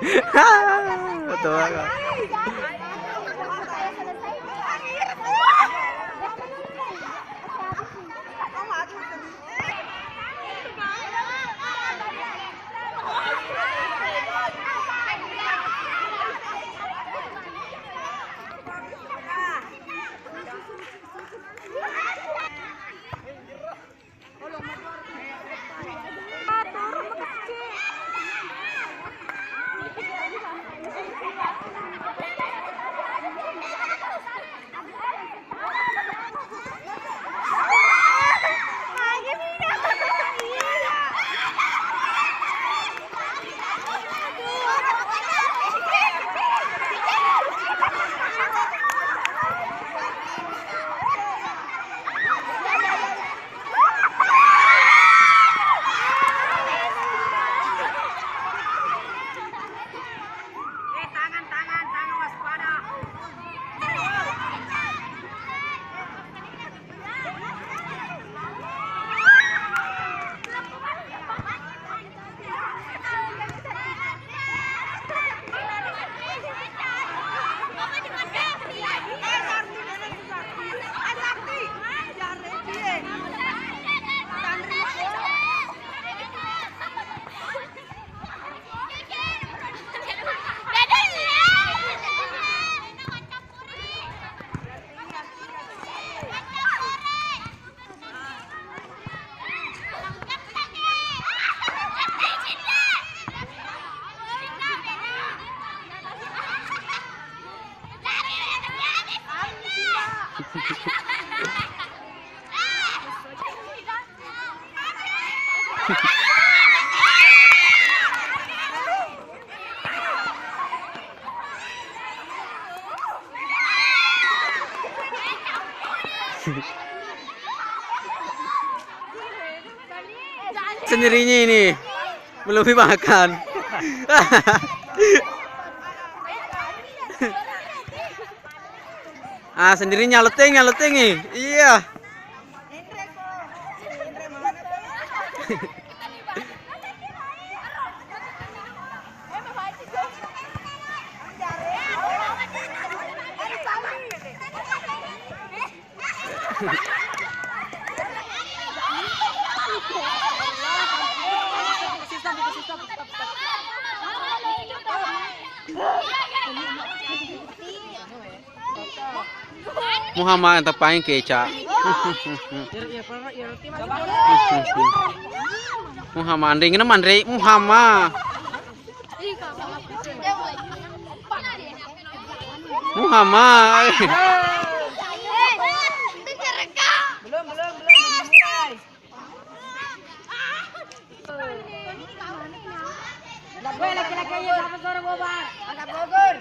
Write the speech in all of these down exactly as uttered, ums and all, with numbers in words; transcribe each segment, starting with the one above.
Betul banget. Eh, tangan, tangan, tangan, waspada. Sendirinya ini belum dimakan. Ah, sendirinya leteng, leteng nih. Iya. Muhammad yang tepain keca. Muhammad, anre, ini manre, Muhammad. Muhammad. Belum, belum, belum, belum mulai. Weh, laki-laki aja, siapa suruh bawa? Angkat Bogor.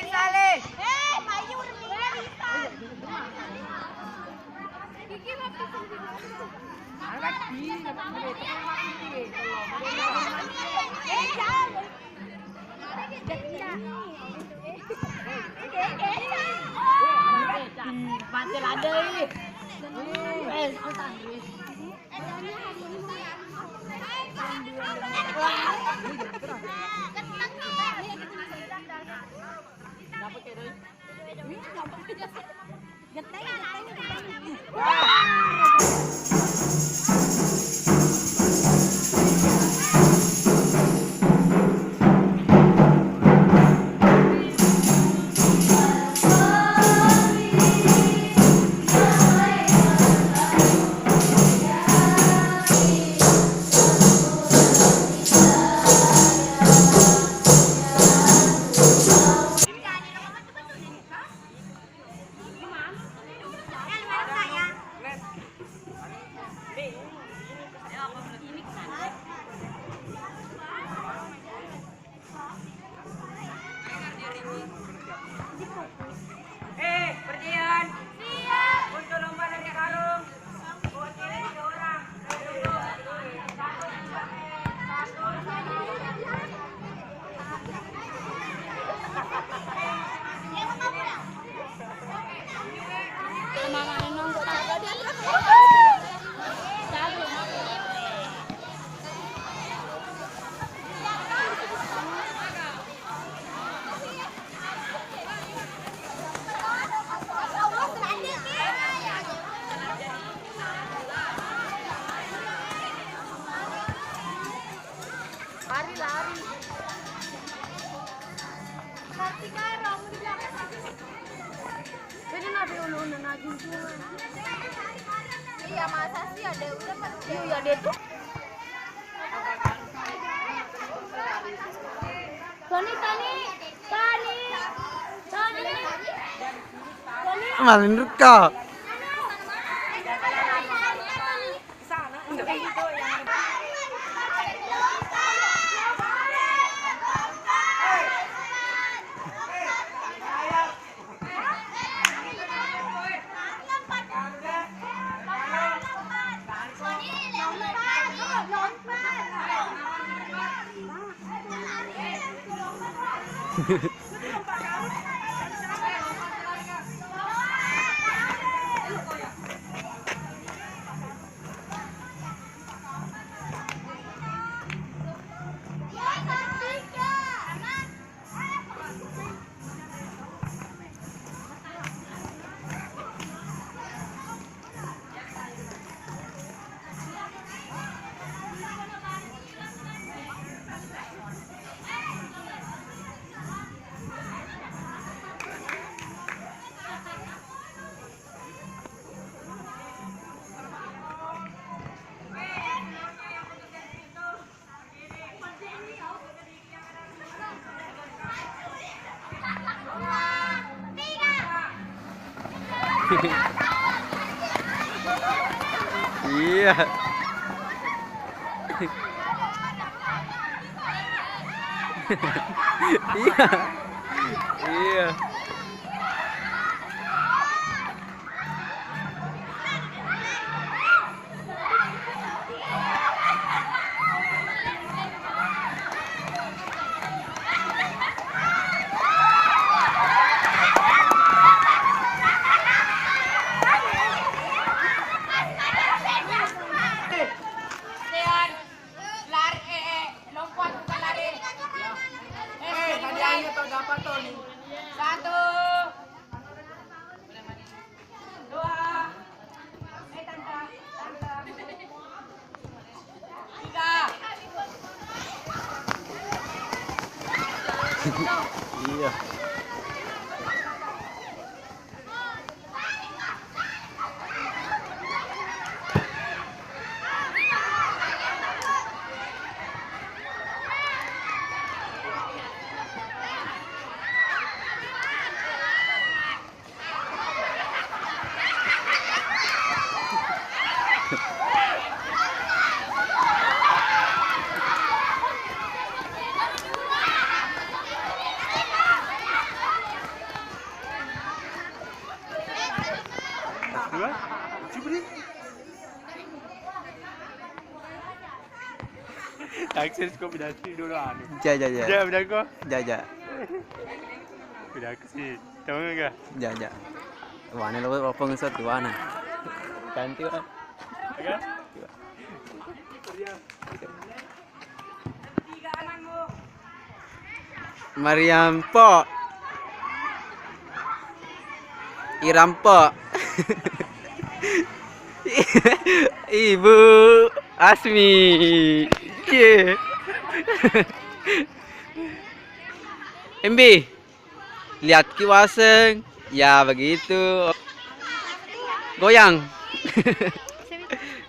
Saleh. Lari. Ini nabi ulun, najung. Iya, masa sih ada udah, iya, ada tuh. Toni, Toni, Toni, Toni. Malinrukka. Iya. Iya. Iya. Lari, eh, eh, lompat, bukan lari. Eh, tadi aja tuh dapat tuh nih. Satu. Dua. Eh, tangkap, tangkap. Tiga. Iya. Dua, coba deh. Akses ko bidasi dulu anu. Ja, ja, ja. Ja, bidako. Ja, ja. Bidako sih. Tahu enggak? Ja, ja. Wana lo apa ngesot wana. Ganti, Wan. Enggak? Mariampo. Irampo. Ibu Asmi. Cie. Embi. Lihat ki waseng. Ya begitu. Goyang.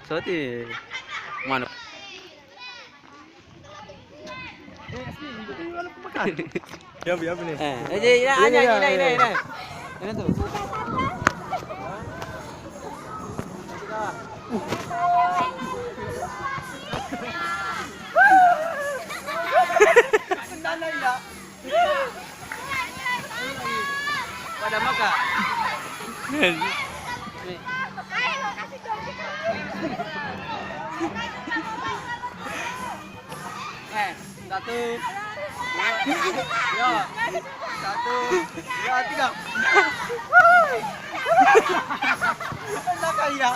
Soti. Manu. Ya, ya, ini. Eh, eh, ya, ya, ini, ini, ini, ini. Ini tuh. Pada maka. Eh, satu. Yo. Satu. Yo, tiga. Maka iya.